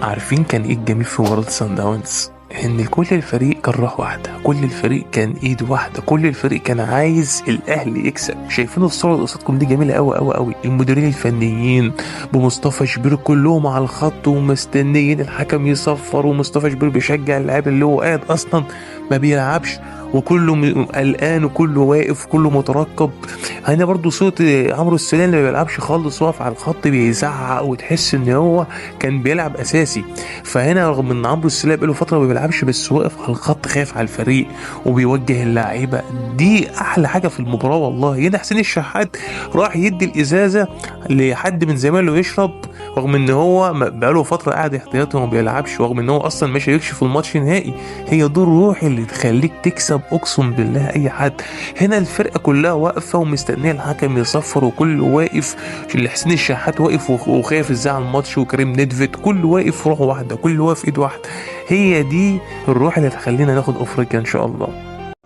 عارفين كان ايه الجميل في مباراة سان داونز؟ ان كل الفريق كان روح واحدة، كل الفريق كان ايد واحدة، كل الفريق كان عايز الاهلي يكسب. شايفين الصورة اللي قصادكم دي جميلة قوي قوي قوي. المديرين الفنيين بمصطفى شبير كلهم على الخط ومستنيين الحكم يصفر، ومصطفى شبير بيشجع اللاعب اللي هو قاعد اصلا ما بيلعبش، وكله قلقان وكله واقف وكله مترقب. هنا برضو صوت عمرو السولية اللي ما بيلعبش خالص واقف على الخط بيزعق، وتحس ان هو كان بيلعب اساسي. فهنا رغم ان عمرو السولية بقاله فترة ما بيلعبش، بس واقف على الخط خايف على الفريق وبيوجه اللعيبة. دي احلى حاجة في المباراة والله. هنا حسين الشحات راح يدي الازازه لحد من زمايله يشرب، رغم ان هو بقاله فترة قاعد احتياطي وما بيلعبش، رغم ان هو اصلا ما شاركش في الماتش نهائي. هي دور روحي اللي تخليك تكسب، اقسم بالله اي حد. هنا الفرقة كلها واقفة ومستنيه الحكم يصفر، وكله واقف. اللي حسين الشحات واقف وخايف ازاي على الماتش، وكريم ندفت، كله واقف روح واحدة، كله واقف ايد واحدة. هي دي الروح اللي تخلينا ناخد افريقيا ان شاء الله.